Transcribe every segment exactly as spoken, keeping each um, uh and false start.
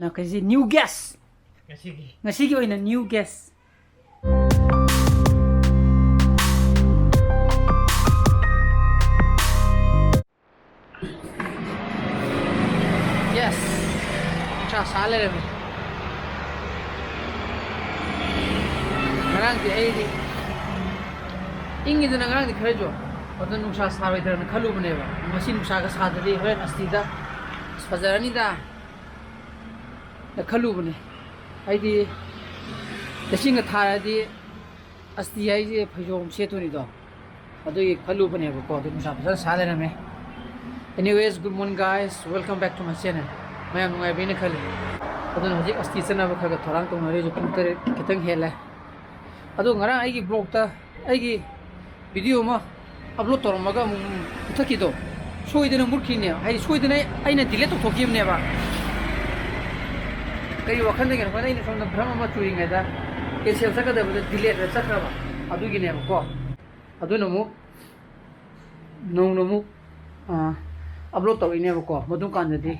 ꯅ ꯀꯩꯁꯤ new guest꯫ ꯉꯁꯤꯒꯤ꯫ ꯉꯁꯤꯒꯤ ꯑꯣꯏꯅ new guest꯫ Yes꯫ ꯅꯨꯡꯁꯥ ꯁꯥ ꯂꯩꯔꯝꯃꯦ꯫ ꯉꯔꯥꯡꯗꯤ ꯑꯩꯗꯤ ꯏꯪꯉꯤꯗꯅ ꯉꯔꯥꯡꯗꯤ ꯈꯔꯁꯨ꯫ ꯑꯗꯣ ꯅꯨꯡꯁꯥ ꯁꯥꯔꯣꯏꯗ꯭ꯔꯅ ꯈꯜꯂꯨꯕꯅꯦꯕ꯫ ꯉꯁꯤ ꯅꯨꯡꯁꯥꯒ ꯁꯥꯗ꯭ꯔꯗꯤ ꯍꯣꯔꯦꯟ ꯑꯁꯇꯤꯗ ꯑꯁ ꯐꯖꯔꯅꯤꯗ꯫ ꯅ ꯈꯜꯂꯨꯕꯅꯦ꯫ ꯍꯥꯏꯗꯤ ꯂꯩꯆꯤꯟꯒ ꯊꯥꯔꯗꯤ ꯑꯁꯇꯤ ꯍꯥꯏꯁꯦ ꯐꯩꯖꯣꯝ ꯁꯦꯠꯇꯣꯏꯅꯤꯗꯣ꯫ ꯑꯗꯨꯒꯤ ꯈꯜꯂꯨꯕꯅꯦꯕꯀꯣ꯫ ꯑꯗꯨ ꯅꯨꯡꯁꯥ ꯐꯖꯅ ꯁꯥ ꯂꯩꯔꯝꯃꯦ꯫ Anyways, good morning guys, welcome back to my channel꯫ ꯃꯌꯥꯝ ꯅꯨꯡꯉꯥꯏꯕꯤꯅ ꯈꯜꯂꯤ꯫ ꯑꯗꯨꯅ ꯍꯧꯖꯤꯛ ꯑꯁꯇꯤ ꯆꯠꯅꯕ ꯈꯔ ꯈꯔ ꯊꯧꯔꯥꯡ ꯇꯧꯅꯔꯤꯁꯨ ꯄꯨꯡ ꯇꯔꯦꯠ ꯈꯤꯇꯪ ꯍꯦꯜꯂꯦ꯫ ꯑꯗꯣ ꯉꯔꯥꯡ ꯑꯩꯒꯤ vlogꯇ ꯑꯩꯒꯤ video ꯑꯃ upload ꯇꯧꯔꯝꯃꯒ ꯑꯃꯨꯛ ꯃꯨꯊꯠꯈꯤꯗꯣ ꯁꯣꯏꯗꯅ ꯃꯨꯠꯈꯤꯅꯦ꯫ ꯍꯥꯏꯗꯤ ꯁꯣꯏꯗꯅ ꯑꯩꯅ delete ꯇꯧꯊꯣꯛꯈꯤꯕꯅꯦꯕ꯫ ꯀꯔꯤ ꯋꯥꯈꯜꯗꯒꯤꯅꯣ ꯈꯪꯗꯦ, ꯑꯩꯅ ꯁꯣꯝꯗ ꯚ꯭ꯔꯝ ꯑꯃ ꯆꯨꯔꯤꯉꯩꯗ cancel ꯆꯠꯀꯗꯕꯗ delete ꯆꯠꯈ꯭ꯔꯕ꯫ ꯑꯗꯨꯒꯤꯅꯦꯕꯀꯣ꯫ ꯑꯗꯨꯅ ꯑꯃꯨꯛ ꯅꯧꯅ ꯑꯃꯨꯛ ꯑꯞꯂꯣꯗ ꯇꯧꯔꯤꯅꯦꯕꯀꯣ꯫ ꯃꯗꯨꯝ ꯀꯥꯟꯗꯗꯤ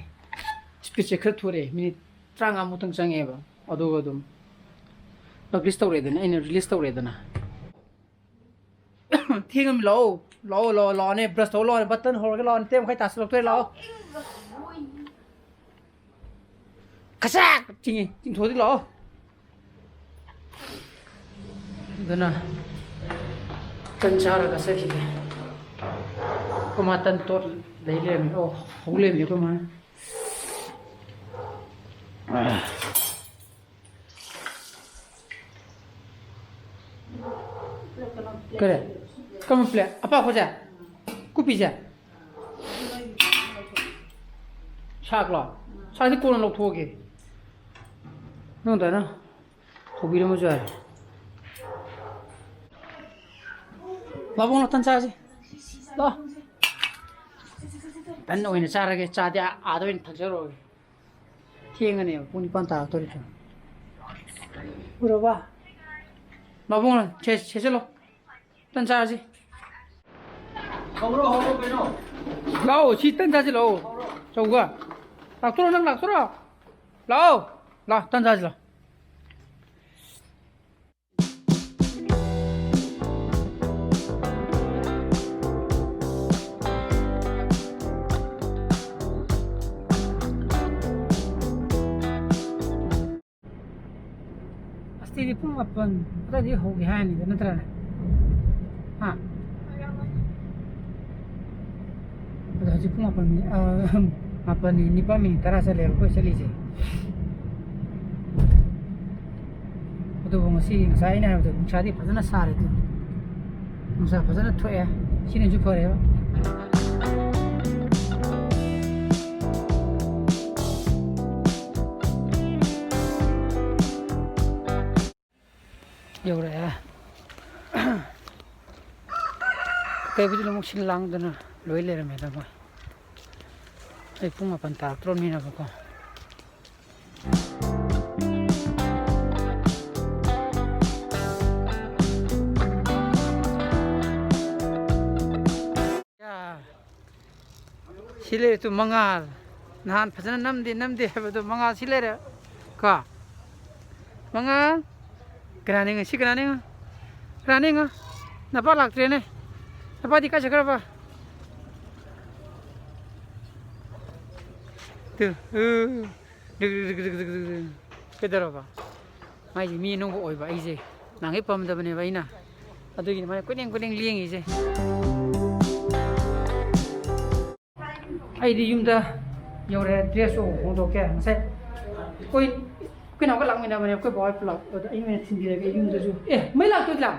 speedꯁꯦ ꯈꯔ ꯊꯨꯔꯛꯑꯦ, ꯃꯤꯅꯤꯠ ꯇꯔꯥꯃꯉꯥꯃꯨꯛꯇꯪ ꯆꯪꯉꯦꯕ꯫ ꯑꯗꯨꯒ ꯑꯗꯨꯝ publish ꯇꯧꯔꯦꯗꯅ, ꯑꯩꯅ release ꯇꯧꯔꯦꯗꯅ꯫ ꯊꯦꯡꯉꯝ ꯂꯥꯛꯑꯣ꯫ ꯂꯥꯛꯑꯣ, ꯂꯥꯛꯑꯣ, ꯂꯥꯛꯑꯣꯅꯦ꯫ Brush ꯇꯧ ꯂꯥꯛꯑꯣꯅꯦ꯫ Button ꯍꯧꯔꯒ ꯂꯥꯛꯑꯣꯅꯦ꯫ ꯇꯔꯦꯠ ꯃꯈꯥꯏ ꯇꯥꯁꯤꯜꯂꯛꯇꯣꯔꯦ꯫ ꯂꯥꯛꯑꯣ꯫ ꯈꯆꯥꯛ ꯆꯤꯡꯉꯤ꯫ ꯆꯤꯡꯊꯣꯛꯑꯗꯤ ꯂꯥꯛꯑꯣ꯫ ꯑꯗꯨꯅ ꯇꯟ ꯆꯥꯔꯒ ꯆꯠꯈꯤꯒꯦ꯫ ꯑꯩꯈꯣꯏ ꯃꯥ ꯇꯟ ꯇꯣꯠ ꯂꯩ ꯂꯩꯔꯝꯃꯤ꯫ ꯑꯣ, ꯍꯧ ꯂꯩꯔꯝꯃꯤ ꯑꯩꯈꯣꯏ ꯃꯥꯅ꯫ ꯀꯔꯤ? ꯀꯔꯝꯕ plate? ꯑꯄꯥꯛꯄꯁꯦ? ꯀꯨꯞꯄꯤꯁꯦ? ꯁꯥꯛꯂꯣ? ꯁꯥꯛꯁꯤ ꯀꯣꯟꯅ ꯂꯧꯊꯣꯛꯑꯒꯦ꯫ ꯅꯪ ꯑꯗꯨꯃꯥꯏꯅ ꯍꯧꯕꯤꯔꯝꯃꯁꯨ ꯌꯥꯔꯦ꯫ ꯂꯥꯛꯑꯣ, ꯇꯟ ꯆꯥꯁꯤ꯫ ꯂꯥꯛꯑꯣ꯫ ꯇꯟ ꯑꯣꯏꯅ ꯆꯥꯔꯒꯦ꯫ ꯆꯥꯗꯤ ꯑꯥ-, ꯑꯥꯗ ꯑꯣꯏꯅ ꯊꯛꯆꯔꯨꯔꯒꯦ꯫ ꯊꯦꯡꯉꯅꯦꯕ, ꯄꯨꯡ ꯅꯤꯄꯥꯟ ꯇꯥꯔꯛꯇꯣꯔꯦ꯫ ꯎꯔꯕ? ꯃꯕꯨꯡ, ꯁꯦ, ꯁꯦ ꯆꯠꯂꯣ꯫ ꯇꯟ ꯆꯥꯔꯁꯤ꯫ ꯍꯧꯔꯣ, ꯍꯧꯔꯣ ꯀꯩꯅꯣ꯫ ꯂꯥꯛꯑꯣ, ꯁꯤ ꯇꯟ ꯆꯥꯁꯤ ꯂꯥꯛꯑꯣ꯫ ꯆꯧꯒ꯫ ꯂꯥꯛꯇꯣꯔꯣ, ꯅꯪ ꯂꯥꯛꯇꯣꯔꯣ? ꯂꯥꯛꯑꯣ, ꯂꯥꯛꯑꯣ, ꯇꯟ ꯆꯥꯁꯤ ꯂꯥꯛꯑꯣ꯫ ꯑꯁꯤꯗꯤ ꯄꯨꯡ ꯃꯥꯄꯟ ꯑꯗꯨꯋꯥꯏꯗꯒꯤ ꯍꯧꯒꯦ ꯍꯥꯏꯅꯤꯗ, ꯅꯠꯇ꯭ꯔꯅꯦ? ꯍꯥ? ꯑꯗꯣ ꯍꯧꯖꯤꯛ ꯄꯨꯡ ꯃꯥꯄꯟ ꯃꯤꯅꯤꯠ, ꯑ, ꯃꯥꯄꯟ ꯃꯤꯅꯤꯠ, ꯅꯤꯄꯥꯟ ꯃꯤꯅꯤꯠ ꯇꯔꯥ ꯆꯠꯂꯦꯕ ꯑꯩꯈꯣꯏ ꯆꯠꯂꯤꯁꯦ꯫ ꯑꯗꯨꯕꯨ ꯉꯁꯤ, ꯉꯁꯥꯏ ꯑꯩꯅ ꯍꯥꯏꯕꯗꯣ, ꯅꯨꯡꯁꯥꯗꯤ ꯐꯖꯅ ꯁꯥꯔꯦ ꯑꯗꯨ꯫ ꯅꯨꯡꯁꯥ ꯐꯖꯅ ꯊꯣꯛꯑꯦ꯫ ꯁꯤꯅꯁꯨ ꯐꯔꯦꯕ꯫ ꯌꯧꯔꯛꯑꯦ꯫ ꯀꯩꯕꯨꯗꯤ ꯑꯃꯨꯛ ꯁꯤꯜ ꯂꯥꯡꯗꯅ ꯂꯣꯏ ꯂꯩꯔꯝꯃꯦꯗ ꯃꯣꯏ꯫ ꯑꯩ ꯄꯨꯡ ꯃꯥꯄꯟ ꯇꯥꯔꯛꯇ꯭ꯔꯣꯕꯅꯤꯅꯕꯀꯣ꯫ ꯌꯥ꯫ ꯁꯤ ꯂꯩꯔꯦ ꯇꯨ, ꯃꯉꯥꯜ꯫ ꯅꯍꯥꯟ ꯐꯖꯅ ꯅꯝꯗꯦ, ꯅꯝꯗꯦ ꯍꯥꯏꯕꯗꯣ, ꯃꯉꯥꯜ ꯁꯤ ꯂꯩꯔꯦ꯫ ꯀꯣ? ꯃꯉꯥꯜ꯫ ꯀꯅꯥꯅꯤꯡꯉꯣ? ꯁꯤ ꯀꯅꯥꯅꯤꯡꯉꯣ? ꯀꯅꯥꯅꯤꯡꯉꯣ? ꯅꯄꯥ ꯂꯥꯛꯇ꯭ꯔꯦꯅꯦ꯫ ꯅꯄꯥꯗꯤ ꯀꯥꯏ ꯆꯠꯈ꯭ꯔꯕ? ꯇꯨ, ꯎ꯫ DIG, DIG, DIG. ꯀꯩꯗꯧꯔꯕ? ꯃꯥꯏꯁꯦ ꯃꯤ ꯑꯅꯧꯕ ꯑꯣꯏꯕ ꯑꯩꯁꯦ꯫ ꯅꯍꯥꯟꯈꯩ ꯄꯝꯗꯕꯅꯦꯕ ꯑꯩꯅ꯫ ꯑꯗꯨꯒꯤꯅꯤ ꯃꯥꯅ ꯀꯣꯏꯂꯦꯡ ꯀꯣꯏꯂꯦꯡ ꯂꯦꯡꯉꯤꯁꯦ꯫ ꯑꯩꯗꯤ ꯌꯨꯝꯗ ꯌꯧꯔꯦ, dress ꯁꯨ ꯍꯣꯡꯗꯣꯛꯀꯦ꯫ ꯉꯁꯥꯏ ꯑꯩꯈꯣꯏ, ꯑꯩꯈꯣꯏ ꯅꯥꯎꯒ ꯂꯥꯛꯃꯤꯟꯅꯕꯅꯦ, ꯑꯩꯈꯣꯏ ꯕꯥ ꯍꯣꯏ ꯄꯨꯂꯞ꯫ ꯑꯗꯣ ꯑꯩ ꯑꯣꯏꯅ ꯊꯤꯟꯕꯤꯔꯒꯦ ꯌꯨꯝꯗꯁꯨ꯫ ꯑꯦ, ꯃꯩ ꯂꯥꯛꯇꯣꯏꯗ꯭ꯔꯥ?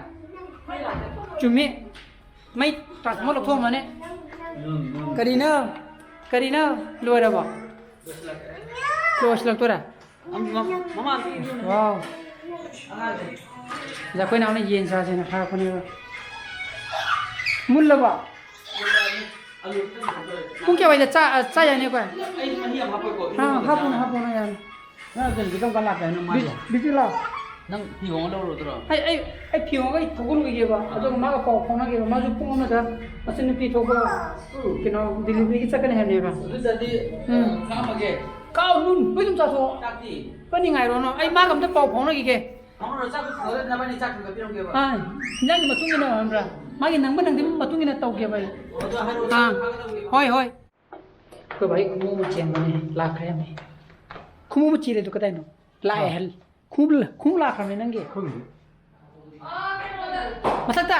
ꯆꯨꯝꯃꯤ꯫ ꯃꯩ transformer ꯂꯧꯊꯣꯛꯑꯝꯃꯅꯤ꯫ ꯀꯔꯤꯅꯣ? ꯀꯔꯤꯅꯣ? ꯂꯣꯏꯔꯕꯣ? ꯂꯣꯏꯁꯤꯜꯂꯛꯇꯣꯔꯦ? ꯋꯥꯎ꯫ ꯑꯗ ꯑꯩꯈꯣꯏ ꯅꯥꯎꯅ ꯌꯦꯟ ꯆꯥꯁꯦꯅ ꯐꯥꯔꯛꯄꯅꯦꯕ꯫ ꯃꯨꯜꯂꯕꯣ? ꯄꯨꯡ ꯀꯌꯥꯋꯥꯏꯗ ꯆꯥ-, ꯆꯥ ꯌꯥꯅꯤ ꯑꯩꯈꯣꯏ? ꯑꯥ, ꯍꯥꯞꯄꯨꯅꯣ, ꯍꯥꯞꯄꯨꯅꯣ, ꯌꯥꯅꯤ꯫ ꯅꯪ ꯑꯗꯨꯗꯤ ꯀꯔꯝ ꯀꯥꯟ ꯂꯥꯛꯀꯦ ꯍꯥꯏꯅꯣ ꯃꯥꯗꯤ? ꯕꯤ-, ꯕꯤꯖꯨ ꯂꯥꯎ꯫ ꯅꯪ ꯐꯤ ꯍꯣꯡꯉ ꯂꯧꯔꯨꯗ꯭ꯔꯣ? ꯑꯩ, ꯑꯩ, ꯑꯩ ꯐꯤ ꯍꯣꯡꯉꯒ ꯑꯩ ꯊꯣꯛꯂꯨꯈꯤꯒꯦꯕ꯫ ꯑꯗꯨꯒ ꯃꯥꯒ ꯄꯥꯎ ꯐꯥꯎꯅꯒꯦꯕ꯫ ꯃꯥꯁꯨ ꯄꯨꯡ ꯑꯃꯗ ꯃꯆꯟꯅꯨꯄꯤ ꯊꯣꯛꯄ, ꯀꯩꯅꯣ, delivery ꯒꯤ ꯆꯠꯀꯅꯤ ꯍꯥꯏꯕꯅꯦꯕ꯫ ꯑꯗꯨꯗꯗꯤ, ꯎꯝ꯫ ꯈꯥꯛꯑꯝꯃꯒꯦ꯫ ꯀꯥꯎ ꯅꯨ, ꯅꯣꯏ ꯑꯗꯨꯝ ꯆꯥꯊꯣꯛꯑꯣ꯫ ꯆꯥꯛꯇꯤ? ꯀꯅꯤ ꯉꯥꯏꯔꯣꯅꯣ, ꯑꯩ ꯃꯥꯒ ꯑꯝꯇ ꯄꯥꯎ ꯐꯥꯎꯅꯈꯤꯒꯦ꯫ ꯐꯥꯎꯅꯔꯣ, ꯆꯥꯛ ꯊꯣꯡꯉꯒ ꯅꯕꯥꯅꯤ ꯆꯥꯛ ꯊꯣꯡꯒꯠꯄꯤꯔꯝꯒꯦꯕ꯫ ꯑꯥ, ꯏꯟꯖꯥꯡꯒꯤ ꯃꯇꯨꯡ ꯏꯟꯅ ꯍꯣꯔꯦꯟ ꯃꯥꯒꯤ ꯅꯪꯕ ꯅꯪꯗꯕꯒꯤ ꯃꯇꯨꯡ ꯏꯟꯅ ꯇꯧꯒꯦꯕ ꯑꯩ꯫ ꯑꯣ, ꯑꯗꯨ ꯍꯥꯏꯔꯛꯑꯣ, ꯑꯥ, ꯆꯥꯛ ꯊꯥꯒꯗꯧꯕꯅꯦꯕ꯫ ꯍꯣꯏ, ꯍꯣꯏ꯫ ꯑꯩꯈꯣꯏ ꯚꯥꯏ ꯈꯣꯡꯎꯞ ꯑꯃ ꯆꯦꯟꯕꯅꯦ, ꯂꯥꯛꯈ꯭ꯔꯦ ꯍꯥꯏꯕꯅꯤ꯫ ꯈꯣꯡꯎꯞ ꯑꯃ ꯆꯦꯜꯂꯦ ꯑꯗꯨ ꯀꯗꯥꯏꯅꯣ? ꯂꯥꯛꯑꯦ ꯑꯥ꯫ ꯍꯥꯏ꯫ ꯈꯣꯡꯎꯞ ꯂ-, ꯈꯣꯡꯎꯞ ꯂꯥꯛꯈ꯭ꯔꯕꯅꯦ ꯅꯪꯒꯤ? ꯈꯪꯗꯦ꯫ ꯃꯊꯛꯇ?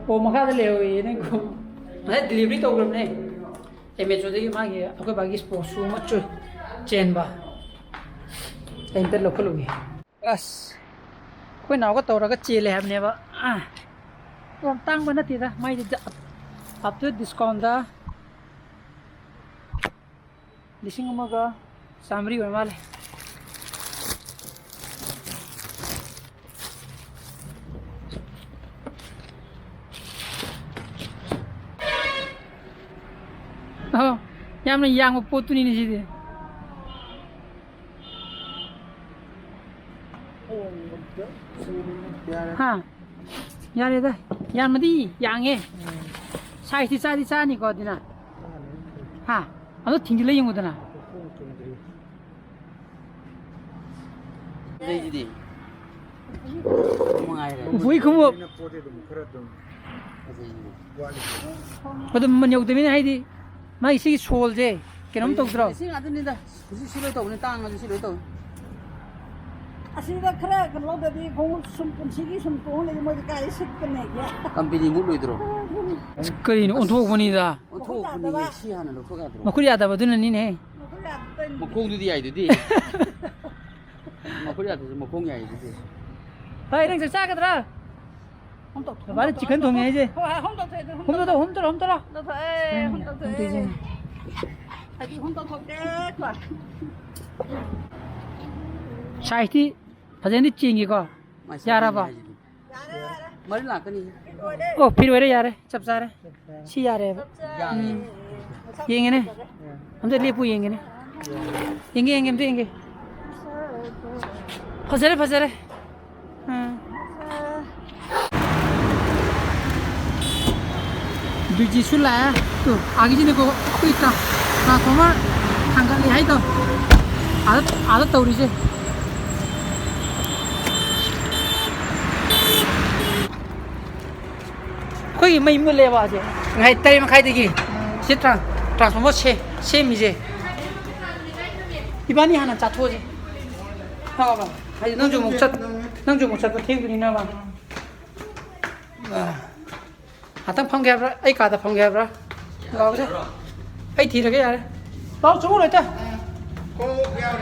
ꯑꯣ, ꯃꯈꯥꯗ ꯂꯩꯍꯧꯋꯦꯌꯦ ꯅꯪ ꯈꯣꯡꯎꯞ꯫ ꯉꯁꯥꯏ delivery ꯇꯧꯈ꯭ꯔꯕꯅꯦ꯫ ꯑꯦꯝ ꯑꯦꯆ ꯑꯣꯗꯒꯤ ꯃꯥꯒꯤ ꯑꯩꯈꯣꯏ ꯕꯥꯒꯤ sports shoe ꯑꯃ ꯆꯨ-, ꯆꯦꯟꯕ꯫ ꯑꯩ ꯑꯝꯇ ꯂꯧꯈꯠꯂꯨꯒꯦ꯫ ꯑꯁ, ꯑꯩꯈꯣꯏ ꯅꯥꯎꯒ ꯇꯧꯔꯒ ꯆꯦꯜꯂꯦ ꯍꯥꯏꯕꯅꯦꯕ꯫ ꯑꯥ, ꯌꯥꯝ ꯇꯥꯡꯕ ꯅꯠꯇꯦꯗ, ꯃꯥꯏꯗꯤ ꯖ-, after discountꯗ ꯂꯤꯁꯤꯡ ꯑꯃꯒ ꯆꯥꯃꯔꯤ ꯑꯣꯏꯔ ꯃꯥꯜꯂꯦ꯫ ꯑꯍꯣ, ꯌꯥꯝꯅ ꯌꯥꯡꯕ ꯄꯣꯠꯇꯨꯅꯤꯅꯦ ꯁꯤꯗꯤ꯫ ꯌꯥꯔꯦ꯫ ꯍꯥ? ꯌꯥꯔꯦꯗ꯫ ꯌꯥꯝꯃꯗꯤ ꯌꯥꯡꯉꯦ꯫ ꯎꯝ꯫ Sizeꯇꯤ ꯆꯥꯗꯤ ꯆꯥꯅꯤꯀꯣ ꯑꯗꯨꯅ꯫ ꯆꯥꯅꯤ꯫ ꯍꯥ? ꯑꯗꯣ ꯊꯤꯡꯖꯤꯜꯂ ꯌꯦꯡꯉꯨꯗꯅ꯫ ꯃꯈꯣꯡ ꯆꯨꯝꯗ꯭ꯔꯤ꯫ ꯐꯖꯩꯁꯤꯗꯤ꯫ ꯅꯨꯡꯉꯥꯏꯔꯦ꯫ ꯕꯨꯏ ꯈꯣꯡꯎꯞ꯫ ꯄꯣꯠꯇꯤ ꯑꯗꯨꯝ ꯈꯔ ꯑꯗꯨꯝ ꯐꯖꯩꯁꯤꯗꯤ꯫ ꯋꯥꯠꯂꯤ꯫ ꯑꯗꯨꯝ ꯃꯃꯜ ꯌꯧꯗꯕꯅꯤꯅ ꯍꯥꯏꯗꯤ ꯃꯥꯒꯤ ꯁꯤꯒꯤ soleꯁꯦ ꯀꯩꯅꯣꯝ ꯇꯧꯗ꯭ꯔꯣ? ꯁꯤ ꯉꯥꯛꯇꯅꯤꯗ꯫ ꯍꯧꯖꯤꯛ ꯁꯤ ꯂꯣꯏ ꯇꯧꯕꯅꯤ, ꯇꯥꯡꯉꯁꯨ ꯁꯤ ꯂꯣꯏ ꯇꯧꯏ꯫ ꯑꯁꯤꯗ ꯈꯔ ꯀꯩꯅꯣ ꯇꯧꯗ꯭ꯔꯗꯤ ꯈꯣꯡꯎꯞ ꯁꯨꯝ ꯄꯨꯟꯁꯤꯒꯤ ꯁꯨꯝ ꯇꯣꯡ ꯂꯩꯔꯗꯤ ꯃꯣꯏꯗꯤ ꯀꯥꯏꯗꯩ ꯁꯤꯠꯀꯅꯦꯒꯦ? ꯀꯝꯄꯦꯅꯤ ꯃꯨꯠꯂꯣꯏꯗ꯭ꯔꯣ? ꯑꯁ, ꯀꯔꯤꯅꯣ ꯑꯣꯟꯊꯣꯛꯄꯅꯤꯗ꯫ ꯑꯣꯟꯊꯣꯛꯄꯅꯤ, ꯁꯤ ꯍꯥꯟꯅ ꯂꯧꯊꯣꯛ ꯌꯥꯗ꯭ꯔꯣ? ꯃꯈꯨꯠ ꯌꯥꯗꯕꯗꯨꯅꯅꯤꯅꯦ꯫ ꯃꯈꯣꯡꯗꯨꯗꯤ ꯌꯥꯏꯗꯨꯗꯤ꯫ ꯃꯈꯨꯠ ꯌꯥꯗ꯭ꯔꯁꯨ ꯃꯈꯣꯡ ꯌꯥꯏꯗꯨꯗꯤ꯫ ꯍꯣꯏ, ꯅꯪ ꯆꯥꯛ ꯆꯥꯒꯗ꯭ꯔꯥ? ꯍꯣꯝ ꯇꯧꯊꯣꯛ-, ꯕꯕꯥꯅ ꯍꯣꯝ ꯇꯧꯊꯣꯛ-, chicken ꯊꯣꯡꯉꯦ ꯍꯥꯏꯁꯦ꯫ ꯍꯣꯏ, ꯍꯣꯏ, ꯍꯣꯝ ꯇꯧꯊꯣꯛꯑꯦ, ꯑꯗꯨ ꯍꯣꯝ ꯍꯣꯝ ꯇꯧꯊꯣꯛ-, ꯇꯧꯊꯣꯛ-, ꯍꯣꯝ ꯇꯧꯔꯣ꯫ ꯂꯧꯊꯣꯛꯑꯦ, ꯎꯝ, ꯍꯣꯝ ꯇꯧꯊꯣꯛꯑꯦ꯫ ꯍꯣꯝ ꯇꯧꯊꯣꯛꯑꯦ꯫ ꯍꯥꯏꯗꯤ ꯍꯣꯝ ꯇꯧꯊꯣꯛꯀꯦ ꯀꯣ꯫ Sizeꯇꯤ ꯐꯖꯅꯗꯤ ꯆꯦꯟꯒꯤꯀꯣ꯫ ꯃꯥꯏ ꯌꯥꯔꯕ? ꯁꯥꯏꯖ ꯍꯥꯏꯁꯤꯗꯤ꯫ ꯌꯥꯔꯦ, ꯌꯥꯔꯦ꯫ ꯃꯔꯤ ꯂꯥꯛꯀꯅꯤ꯫ ꯐꯤꯠ ꯑꯣꯏꯔꯦ꯫ ꯑꯣ, ꯐꯤꯠ ꯑꯣꯏꯔꯦ, ꯌꯥꯔꯦ꯫ ꯆꯞ ꯆꯥꯔꯦ꯫ ꯁꯤ ꯌꯥꯔꯦꯕ꯫ ꯌꯥꯔꯦ꯫ ꯎꯝ꯫ ꯌꯦꯡꯉꯦꯅꯦ꯫ ꯑꯝꯇ ꯂꯦꯞꯄꯨ ꯌꯦꯡꯒꯦꯅꯦ꯫ ꯌꯦꯡꯒꯦ, ꯌꯦꯡꯒꯦ, ꯑꯝꯇ ꯌꯦꯡꯒꯦ꯫ ꯐꯖꯔꯦ, ꯐꯖꯔꯦ꯫ ꯎꯝ꯫ ꯕꯤꯖꯤꯁꯨ ꯂꯥꯛꯑꯦ꯫ ꯑꯥꯒꯤꯁꯤꯅꯀꯣ ꯑꯩꯈꯣꯏ ꯇ꯭ꯔꯥ-, ꯇ꯭ꯔꯥꯟꯁꯐꯣꯔꯃꯔ ꯊꯥꯡꯒꯠꯂꯤ ꯍꯥꯏꯗꯣ, ꯑꯥꯗ, ꯑꯥꯗ ꯇꯧꯔꯤꯁꯦ꯫ ꯑꯩꯈꯣꯏꯒꯤ ꯃꯩ ꯃꯨꯠꯂꯦꯕ ꯑꯁꯦ, ꯉꯁꯥꯏ ꯇꯔꯦꯠ ꯃꯈꯥꯏꯗꯒꯤ ꯁꯤ ꯇ꯭ꯔꯥꯟ-, ꯇ꯭ꯔꯥꯟꯁꯐꯣꯔꯃꯔ ꯁꯦ-, ꯁꯦꯝꯃꯤꯁꯦ꯫ ꯏꯕꯥꯅꯤ ꯍꯥꯟꯅ ꯆꯥꯊꯣꯛꯑꯁꯦ꯫ ꯈꯪꯉꯕ? ꯍꯥꯏꯗꯤ ꯅꯪꯁꯨ ꯑꯃꯨꯛ ꯆꯠ-, ꯅꯪꯁꯨ ꯑꯃꯨꯛ ꯆꯠꯄ ꯊꯦꯡꯗꯣꯏꯅꯤꯅꯕ꯫ ꯑꯥ꯫ ꯉꯥꯛꯇꯪ ꯐꯝꯒꯦ ꯍꯥꯏꯕ꯭ꯔꯥ? ꯑꯩ ꯀꯥꯗ ꯐꯝꯒꯦ ꯍꯥꯏꯕ꯭ꯔꯥ? ꯂꯥꯛꯑꯣꯁꯦ꯫ ꯑꯩ ꯊꯤꯔꯒꯦ ꯌꯥꯔꯦ꯫ ꯂꯥꯛꯑꯣ, ꯆꯪꯉꯛꯑꯣ ꯍꯦꯛꯇ꯫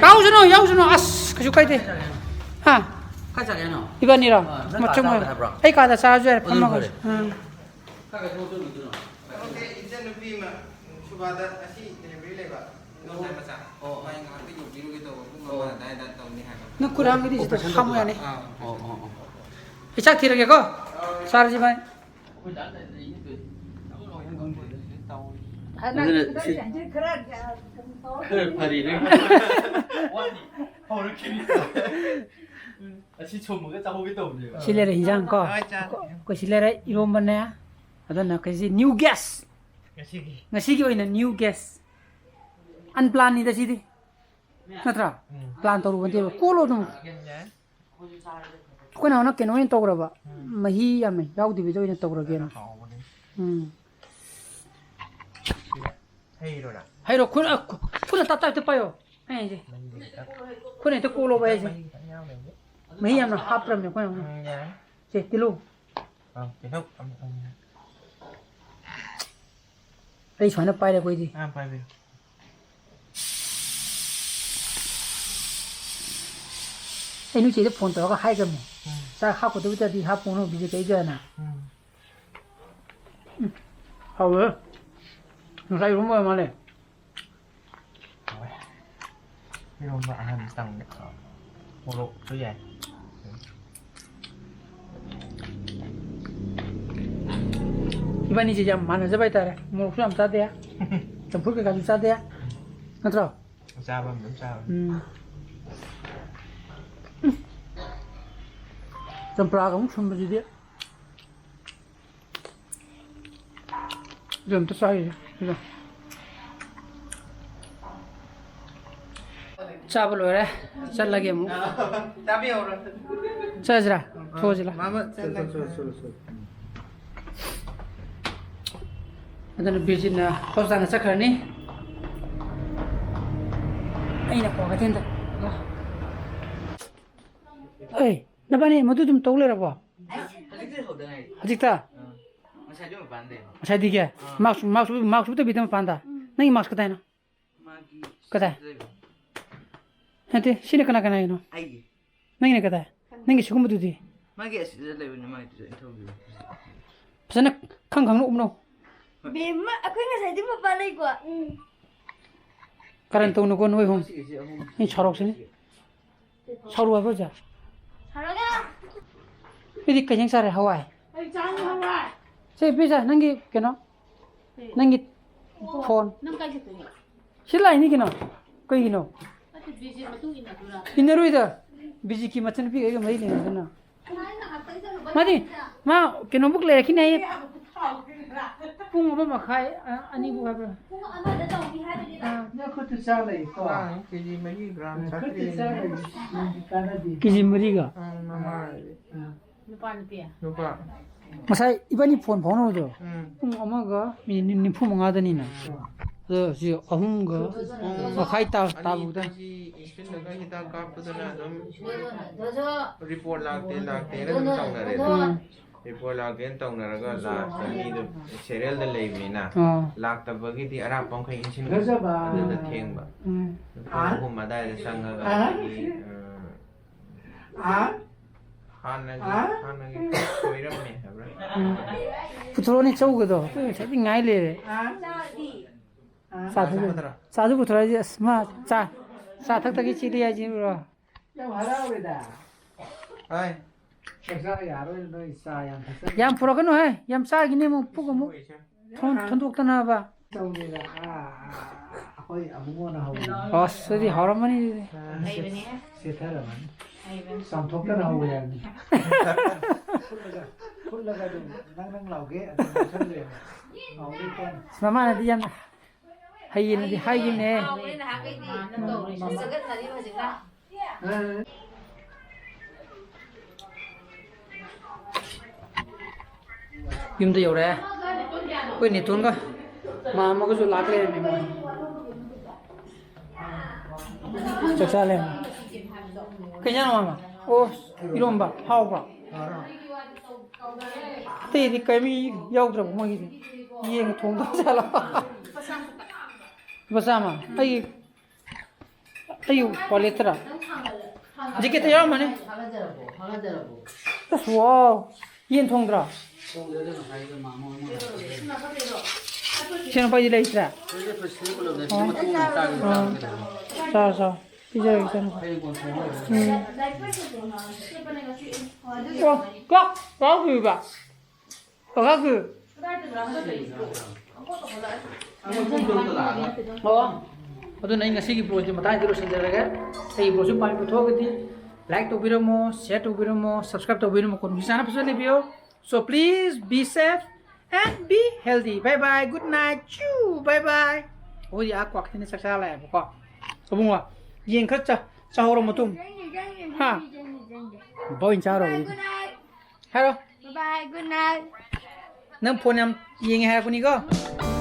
ꯌꯥꯎꯁꯅꯨ, ꯌꯥꯎꯁꯅꯨ꯫ ꯑꯁ, ꯀꯩꯁꯨ ꯀꯥꯏꯗꯦ꯫ ꯍꯥ? ꯀꯥꯏ ꯆꯠꯀꯦ ꯍꯥꯏꯅꯣ? ꯏꯕꯥꯅꯤꯔꯣ? ꯑꯥ, ꯅꯪ ꯀꯥ ꯃꯆꯨꯝ ꯆꯥꯔꯨꯁꯦ ꯑꯣꯏꯔꯣ꯫ ꯍꯥꯏꯕ꯭ꯔꯣ? ꯑꯩ ꯀꯥꯗ ꯆꯥꯔꯁꯨ ꯌꯥꯔꯦ, ꯑꯗꯨꯅ ꯐꯝꯃꯒ꯫ ꯐꯔꯦ꯫ ꯑꯥ꯫ ꯀꯥꯏ ꯆꯠꯊꯣꯛꯇꯣꯏꯅꯣ? ꯊꯕꯛꯁꯦ ꯏꯆꯟꯅꯨꯄꯤ ꯑꯃ ꯁꯨꯕꯥꯗ ꯉꯁꯤ ꯗꯦꯂꯤꯚꯔꯤ ꯂꯩꯕ, ꯏꯗꯣꯝꯆꯥ ꯃꯆꯥ꯫ ꯑꯣ, ꯑꯣ꯫ ꯃꯥꯏ ꯉꯥꯏꯍꯥꯛꯇ ꯌꯧꯕꯤꯔꯨꯒꯦ ꯇꯧꯕ, ꯄꯨꯡ ꯑꯃ ꯑꯣ꯫ ꯑꯗꯥꯏꯗ ꯇꯧꯅꯤ ꯍꯥꯏꯕ꯫ ꯅꯪ ꯈꯨꯠ ꯍꯥꯝꯒꯗꯤ ꯁꯤꯗ ꯑꯣꯄꯔꯦꯁꯟ ꯍꯥꯝꯃꯨ ꯇꯧꯕ? ꯌꯥꯅꯤ꯫ ꯑꯥ꯫ ꯑꯣ, ꯑꯣ, ꯑꯣ꯫ ꯑꯩ ꯆꯥꯛ ꯊꯤꯔꯒꯦꯀꯣ꯫ ꯑꯥ꯫ ꯆꯥꯔꯁꯤ ꯚꯥꯏ꯫ ꯑꯗꯨꯅ ꯁꯤ ꯈꯔ ꯐꯔꯤꯅꯦ꯫ ꯍꯧꯔꯛꯈꯤꯅꯤ꯫ ꯑꯁꯤ ꯁꯣꯝꯃꯒ ꯆꯥꯍꯧꯒꯦ ꯇꯧꯕꯅꯦꯕ꯫ ꯁꯤ ꯂꯩꯔꯦ ꯍꯤꯟꯖꯥꯡ ꯀꯣ꯫ ꯍꯣꯏ, ꯆꯥ-, ꯑꯩꯈꯣꯏ ꯁꯤ ꯂꯩꯔꯦ ꯏꯔꯣꯝꯕꯅꯦ꯫ ꯑꯗꯨꯅ ꯑꯩꯈꯣꯏꯁꯤ new guest꯫ ꯉꯁꯤꯒꯤ꯫ ꯉꯁꯤꯒꯤ ꯑꯣꯏꯅ new guest꯫ Unplannedꯅꯤꯗ ꯁꯤꯗꯤ꯫ ꯅꯠꯇ꯭ꯔꯥ? ꯎꯝ꯫ Plan ꯇꯧꯔꯨꯕ ꯅꯠꯇꯦꯕ꯫ ꯀꯣꯠꯂꯣ ꯑꯗꯨꯝ꯫ ꯌꯥꯏ꯫ ꯑꯩꯈꯣꯏ ꯅꯍꯥꯟꯅ ꯀꯩꯅꯣ ꯑꯣꯏꯅ ꯇꯧꯈ꯭ꯔꯕ꯫ ꯎꯝ꯫ ꯃꯍꯤ ꯌꯥꯝꯅ ꯌꯥꯎꯗꯕꯤꯗ ꯑꯣꯏꯅ ꯇꯧꯔꯒꯦꯅ꯫ ꯍꯥꯎꯕꯅꯦ꯫ ꯎꯝ꯫ ꯍꯩꯔꯣꯔꯥ? ꯍꯩꯔꯣ, ꯈꯨꯠ-, ꯑ, ꯈꯨꯠꯅ ꯇꯞ ꯇꯞ ꯍꯦꯛꯇ ꯄꯥꯏꯌꯣ꯫ ꯑꯩ ꯍꯥꯏꯁꯦ꯫ ꯃꯍꯤ ꯈꯤꯇꯪ-, ꯈꯨꯠꯅ ꯍꯦꯛꯇ ꯀꯣꯠꯂꯣꯕ ꯍꯥꯏꯁꯦ꯫ ꯃꯍꯤ ꯈꯤꯇꯪ ꯌꯥꯎꯗ꯭ꯔꯗꯤ꯫ ꯃꯍꯤ ꯌꯥꯝꯅ ꯍꯥꯞꯇ꯭ꯔꯕꯅꯦ ꯑꯩꯈꯣꯏꯅ꯫ ꯎꯝ, ꯌꯥꯔꯦ꯫ ꯁꯦ, ꯇꯤꯜꯍꯧ꯫ ꯑꯥ, ꯇꯤꯜꯍꯧ ꯑꯃ, ꯑꯅꯤ꯫ ꯑꯩ ꯁꯨꯃꯥꯏꯅ ꯄꯥꯏꯔꯦꯀꯣ ꯑꯩꯗꯤ꯫ ꯑꯥ, ꯄꯥꯏꯕꯤꯌꯨ꯫ ꯑꯩ ꯅꯣꯏ ꯆꯦꯗ phone ꯇꯧꯔꯒ ꯍꯥꯏꯈ꯭ꯔꯕꯅꯦ꯫ ꯎꯝ꯫ ꯆꯥꯛ ꯍꯥꯞꯀꯗꯕꯗꯗꯤ ꯍꯥꯞꯄꯨꯅꯣ, ꯕꯤꯖꯦ ꯀꯩꯗꯅ꯫ ꯎꯝ꯫ ꯎꯝ꯫ ꯍꯥꯎꯋꯦ꯫ ꯉꯁꯥꯏ ꯏꯔꯣꯝꯕ ꯑꯣꯏꯔ ꯃꯥꯜꯂꯦ꯫ ꯍꯥꯎꯋꯦ꯫ ꯏꯔꯣꯝꯕ ꯑꯍꯟ ꯆꯪꯉꯦ꯫ ꯃꯣꯔꯣꯛꯁꯨ ꯌꯥꯏ꯫ ꯏꯕꯥꯅꯤꯁꯦ ꯌꯥꯝ ꯃꯥꯟꯅꯖꯕ ꯍꯥꯏꯇꯥꯔꯦ꯫ ꯃꯣꯔꯣꯛꯁꯨ ꯌꯥꯝ ꯆꯥꯗꯦ, ꯆꯝꯐꯨꯠ ꯀꯩꯀꯥꯁꯨ ꯆꯥꯗꯦ, ꯅꯠꯇ꯭ꯔꯣ? ꯆꯥꯕ ꯑꯃ ꯑꯗꯨꯝ ꯆꯥꯕ꯫ ꯎꯝ꯫ ꯆꯝꯄ꯭ꯔꯥꯒ ꯑꯃꯨꯛ ꯁꯨꯝꯕꯁꯤꯗꯤ꯫ ꯑꯗꯨ ꯑꯝꯇ ꯆꯥꯈꯤꯁꯦ, ꯁꯤꯗ꯫ ꯆꯥꯕ ꯂꯣꯏꯔꯦ, ꯆꯠꯂꯒꯦ ꯑꯃꯨꯛ꯫ ꯆꯥꯕ ꯌꯧꯔꯣ꯫ ꯆꯠꯂꯁꯤꯔꯥ? ꯊꯣꯛꯑꯁꯤꯔꯥ? ꯃꯥꯃ, ꯆꯠꯂꯣ, ꯆꯠꯂꯣ, ꯆꯠꯂꯣ, ꯆꯠꯂꯣ꯫ ꯑꯗꯨꯅ ꯕꯤꯔꯖꯤꯠꯅ ꯍꯣꯁꯄꯤꯇꯥꯜꯗ ꯆꯠꯈ꯭ꯔꯅꯤ꯫ ꯑꯩꯅ ꯀ꯭ꯋꯥꯀꯩꯊꯦꯜꯗ꯫ ꯑꯩ, ꯅꯕꯥꯅꯤ ꯃꯗꯨ ꯑꯗꯨꯝ ꯇꯧ ꯂꯩꯔꯕꯣ? ꯍꯧꯖꯤꯛꯇ ꯍꯧꯗ ꯉꯥꯏꯔꯤ꯫ ꯍꯧꯖꯤꯛꯇ? ꯑꯥ꯫ ꯉꯁꯥꯏꯗꯤ ꯃꯄꯥꯟꯗꯩ꯫ ꯉꯁꯥꯏꯗꯒꯤ? ꯑꯥ꯫ ꯃꯥꯛꯁ, ꯃꯥꯛꯁ, ꯃꯥꯛꯁ ꯎꯞꯇꯕꯤꯗ ꯃꯄꯥꯟꯗ? ꯎꯝ꯫ ꯅꯪꯒꯤ ꯃꯥꯛꯁ ꯀꯗꯥꯏꯅꯣ? ꯃꯥꯒꯤ ꯀꯗꯥꯏ? ꯁꯤꯗ ꯂꯩꯕ꯫ ꯅꯠꯇꯦ, ꯁꯤꯅ ꯀꯅꯥ ꯀꯅꯥꯒꯤꯅꯣ? ꯑꯩꯒꯤ꯫ ꯅꯪꯒꯤꯅ ꯀꯗꯥꯏ? ꯈꯪꯗꯦ꯫ ꯅꯪꯒꯤ ꯁꯤꯒꯨꯝꯕꯗꯨꯗꯤ? ꯃꯥꯒꯤ ꯑꯁꯤꯗ ꯂꯩꯕꯅꯤ, ꯃꯥꯒꯤꯗꯨꯁꯨ ꯑꯩꯅ ꯊꯧꯈꯤꯕꯅꯤ꯫ ꯐꯖꯅ ꯈꯪ ꯈꯪꯅ ꯎꯞꯅꯧ꯫ ꯕꯦꯝꯃ, ꯑꯩꯈꯣꯏ ꯉꯁꯥꯏꯗꯤ ꯃꯄꯥꯟ ꯂꯩꯀꯣ꯫ ꯎꯝ꯫ ꯀꯔꯟ ꯇꯧꯅꯨꯀꯣ ꯅꯣꯏ ꯑꯍꯨꯝ꯫ ꯃꯁꯤꯒꯤꯁꯦ ꯑꯍꯨꯝ꯫ ꯑꯩ ꯁꯥꯎꯔꯛꯁꯤꯅꯤ꯫ ꯁꯥꯎꯔꯛꯑꯕꯣ, ꯏꯆꯥ? ꯁꯥꯎꯔꯛꯑꯒ꯫ ꯅꯣꯏꯗꯤ ꯀꯩ ꯏꯟꯖꯥꯡ ꯆꯥꯔꯦ? ꯍꯋꯥꯏ? ꯑꯩ ꯆꯥꯅꯤ ꯍꯋꯥꯏ꯫ ꯁꯦ, ꯄꯤꯖ, ꯅꯪꯒꯤ ꯀꯩꯅꯣ? ꯀꯩ? ꯅꯪꯒꯤ ꯐꯣꯟ꯫ ꯅꯪ ꯀꯥꯏ ꯆꯠꯇꯣꯏꯅꯣ? ꯁꯤ ꯂꯥꯛꯏꯅꯤ ꯀꯩꯅꯣ꯫ ꯀꯩꯒꯤꯅꯣ? ꯅꯠꯇꯦ, ꯕꯤꯖꯤ ꯃꯇꯨꯡ ꯏꯟꯅꯗꯣꯏꯔꯥ? ꯏꯟꯅꯔꯣꯏꯗ꯫ ꯕꯤꯖꯤꯀꯤ ꯃꯆꯟꯅꯨꯄꯤꯒ ꯑꯩꯒ ꯃꯔꯤ ꯂꯩꯅꯗꯅ꯫ ꯃꯥꯗꯤ, ꯃꯥ ꯀꯩꯅꯣꯕꯨꯛ ꯂꯩꯔꯛꯈꯤꯅꯤ ꯍꯥꯏꯌꯦ꯫ ꯄꯨꯡ ꯑꯃ ꯃꯈꯥꯏ, ꯑ, ꯑꯅꯤꯕꯨꯛ ꯍꯥꯏꯕ꯭ꯔꯥ? ꯄꯨꯡ ꯑꯃꯗ ꯇꯧꯅꯤ ꯍꯥꯏꯕꯅꯤꯗ꯫ ꯑꯥ꯫ ꯅꯪ ꯈꯨꯠꯇꯨ ꯆꯥ ꯂꯩꯀꯣ꯫ ꯃꯥꯅ ꯀꯦꯖꯤ ꯃꯔꯤ ꯒ꯭ꯔꯥꯝ ꯅꯪ ꯈꯨꯠꯇꯨ ꯆꯥ ꯆꯥꯇ꯭ꯔꯦꯠ꯫ ꯂꯩ꯫ ꯅꯪꯗꯤ ꯀꯥꯟꯅꯗꯦ꯫ ꯀꯦꯖꯤ ꯃꯔꯤꯒ? ꯑꯪ, ꯃꯃꯥ꯫ ꯑꯥ꯫ ꯅꯨꯄꯥ ꯅꯨꯄꯤ? ꯅꯨꯄꯥ꯫ ꯉꯁꯥꯏ ꯏꯕꯥꯅꯤ ꯐꯣꯟ ꯐꯥꯎꯅꯕꯗꯣ, ꯎꯝ꯫ ꯄꯨꯡ ꯑꯃꯒ ꯃꯤꯅꯤꯠ ꯅꯤ-, ꯅꯤꯐꯨ ꯃꯉꯥꯗꯅꯤꯅ꯫ ꯎꯝ꯫ ꯑꯗꯣ ꯍꯧꯖꯤꯛ ꯑꯍꯨꯝꯒ ꯄꯨꯡ ꯃꯈꯥꯏ ꯇꯥ-, ꯑꯅꯤ ꯇꯥꯕꯗ꯫ ꯀꯦꯖꯤ ꯏꯟꯁꯨꯂꯤꯟꯗꯒ ꯍꯤꯗꯥꯛ ꯀꯥꯞꯄꯗꯨꯅ ꯑꯗꯨꯝ ꯔꯤꯄꯣꯔꯠ ꯂꯥꯛꯇꯦ, ꯂꯥꯛꯇꯦꯅ ꯑꯗꯨꯝ ꯇꯧꯅꯔꯦꯗꯅ꯫ ꯎꯝ꯫ ꯔꯤꯄꯣꯔꯠ ꯂꯥꯛꯇꯦꯅ ꯇꯧꯅꯔꯒ ꯂꯥꯁꯇ ꯑꯅꯤꯗꯣ ꯁꯦꯔꯤꯌꯦꯜꯗ ꯂꯩꯕꯅꯤꯅ ꯑꯥ꯫ ꯂꯥꯛꯇꯕꯒꯤꯗꯤ ꯑꯔꯥꯞꯄ ꯃꯈꯩ ꯏꯟꯁꯤꯟꯈ꯭ꯔꯦ꯫ ꯑꯗꯨꯗ ꯊꯦꯡꯕ꯫ ꯎꯝ꯫ ꯄꯨꯡ ꯑꯥ꯫ ꯑꯍꯨꯝ ꯑꯗꯥꯏꯗ ꯆꯪꯉꯒ ꯑꯥ꯫ ꯑꯗꯒꯤ, ꯑ, ꯑꯥ꯫ ꯍꯥꯟꯅꯒꯤ, ꯑꯥ꯫ ꯍꯥꯟꯅꯒꯤ ꯀꯣꯏꯔꯝꯃꯦ ꯍꯥꯏꯕ꯭ꯔꯥ? ꯎꯝ꯫ ꯄꯨꯊꯣꯔꯛꯑꯣꯅꯦ ꯆꯧꯒꯗꯣ꯫ ꯑꯩꯈꯣꯏ ꯉꯁꯥꯏꯗꯩ ꯉꯥꯏ ꯂꯩꯔꯦ꯫ ꯑꯥ꯫ ꯆꯥꯗꯤ? ꯑꯥ꯫ ꯆꯥꯁꯨ ꯄꯨꯊꯣꯔꯛ-, ꯆꯥꯁꯨ ꯄꯨꯊꯣꯔꯛꯏꯁꯦ꯫ ꯑꯁ, ꯃꯥ ꯆꯥ, ꯆꯥ ꯊꯛꯇꯒꯤ ꯆꯦꯜꯂꯤ ꯍꯥꯏꯁꯤꯕ꯭ꯔꯣ? ꯌꯥꯝ ꯍꯔꯥꯎꯔꯦꯗ꯫ ꯍꯣꯏ꯫ ꯆꯥꯛ ꯆꯥ ꯌꯥꯔꯣꯏ, ꯅꯣꯏ ꯆꯥ ꯌꯥꯝ ꯊꯛꯆꯜꯂꯦ꯫ ꯌꯥꯝ ꯄꯨꯔꯛꯀꯅꯨꯍꯦ, ꯌꯥꯝ ꯆꯥꯈꯤꯅꯤ ꯑꯃꯨꯛ ꯄꯨꯛ ꯑꯃꯨꯛ ꯊꯣꯟ-, ꯊꯣꯟꯗꯣꯛꯇꯅꯕ꯫ ꯇꯧꯗꯦꯗ꯫ ꯑꯥ, ꯑꯩꯈꯣꯏ ꯑꯕꯨꯡꯉꯣꯅ ꯍꯧꯕꯅꯤ꯫ ꯑꯁ, ꯑꯗꯨꯗꯤ ꯍꯥꯎꯔꯝꯃꯅꯤ ꯑꯗꯨꯗꯤ꯫ ꯑꯥ, ꯍꯩꯕꯅꯦ꯫ ꯁꯦꯠꯊꯔꯝꯃꯅꯤ꯫ ꯍꯩꯕꯅꯦ꯫ ꯆꯥꯝꯊꯣꯛꯇꯅ ꯍꯧꯕ ꯌꯥꯅꯤ꯫ ꯐꯨꯠꯂꯒ ꯑꯗꯨꯝ ꯅꯪ ꯅꯪ ꯂꯥꯎꯒꯦ ꯑꯗꯨꯝ ꯂꯧꯁꯜꯂꯦ꯫ ꯍꯥꯎꯗꯤ ꯀꯣꯟꯅ꯫ ꯃꯃꯥꯅꯗꯤ ꯌꯥꯝ ꯍꯩꯌꯦꯅꯗꯤ ꯍꯥꯏꯈꯤꯕꯅꯦ꯫ ꯍꯥꯎꯕꯅꯦ ꯅꯍꯥꯟꯈꯩꯗꯤ꯫ ꯅꯠꯇꯧꯔꯤ ꯁꯤꯖꯒꯠꯅꯔꯤꯕ ꯍꯧꯖꯤꯛꯅ꯫ ꯌꯨꯝꯗ ꯌꯧꯔꯛꯑꯦ꯫ ꯑꯩꯈꯣꯏ ꯅꯦꯇꯣꯟꯒ ꯃꯥꯝꯃꯒꯁꯨ ꯂꯥꯛ ꯂꯩꯔꯝꯃꯦ ꯃꯣꯏ꯫ ꯆꯥꯛ ꯆꯥ ꯂꯩꯔꯝꯃꯦ꯫ ꯀꯩ ꯏꯟꯖꯥꯡꯅꯣ ꯃꯥꯝꯃ? ꯑꯣ, ꯏꯔꯣꯝꯕ꯫ ꯍꯥꯎꯕ꯭ꯔꯣ? ꯑꯇꯩꯗꯤ ꯀꯔꯤꯝ ꯌꯥꯎꯗ꯭ꯔꯕꯣ ꯃꯣꯏꯒꯤꯗꯤ? ꯌꯦꯟꯒ ꯊꯣꯡꯗꯕ ꯖꯥꯠꯂꯣ? ꯂꯨꯄꯥ ꯆꯥꯝꯃ꯫ ꯑꯩ ꯑꯩ ꯋꯥꯂꯦꯠꯇꯔ? ꯖꯦꯀꯦꯠꯇ ꯌꯥꯎꯔꯝꯃꯅꯤ꯫ ꯑꯁ, ꯋꯥꯎ꯫ ꯌꯦꯟ ꯊꯣꯡꯗ꯭ꯔꯣ? ꯏꯆꯦ ꯅꯨꯄꯥꯗꯤ ꯂꯩꯇ꯭ꯔꯦ? ꯑꯣ꯫ ꯑꯥ꯫ ꯆꯥꯔꯣ, ꯆꯥꯔꯣ꯫ ꯄꯤꯖꯔꯒꯦ, ꯏꯆꯦ ꯅꯨꯄꯥ꯫ ꯎꯝ꯫ ꯑꯣ, ꯀꯣ, ꯀꯥꯎꯈꯤꯕ꯫ ꯀꯀꯥ ꯀꯨ꯫ ꯑꯣ, ꯑꯗꯨꯅ ꯑꯩ ꯉꯁꯤꯒꯤ vlogꯁꯦ ꯃꯇꯥꯡꯁꯤꯗ ꯂꯣꯏꯁꯤꯟꯖꯔꯒꯦ꯫ ꯑꯩꯒꯤ vlogꯁꯤ ꯄꯥꯝꯕꯤꯕ ꯊꯣꯛꯑꯒꯗꯤ like ꯇꯧꯕꯤꯔꯝꯃꯣ, share ꯇꯧꯕꯤꯔꯝꯃꯣ, subscribe ꯇꯧꯕꯤꯔꯝꯃꯣ, ꯀꯣꯟꯅ ꯆꯥꯅ ꯐꯖꯅ ꯂꯩꯕꯤꯌꯣ꯫ So please be safe and be healthy. Bye bye, good night, choo, bye bye꯫ ꯑꯩꯈꯣꯏꯗꯤ ꯑꯥ ꯀ꯭ꯋꯥꯛꯊꯤꯅ ꯆꯥꯛ ꯆꯥ ꯂꯥꯛꯑꯦꯕꯀꯣ꯫ ꯑꯕꯨꯡꯉꯣ, ꯌꯦꯟ ꯈꯔ ꯆꯥ-, ꯆꯥꯍꯧꯔꯣ ꯃꯇꯨꯡ꯫ ꯍꯥ? ꯕꯣꯏ ꯆꯥꯔꯣ꯫ ꯍꯥꯏꯔꯣ꯫ Bye bye, good night. ꯅꯪ phone ꯌꯥꯝ ꯌꯦꯡꯉꯦ ꯍꯥꯏꯔꯛꯄꯅꯤꯀꯣ꯫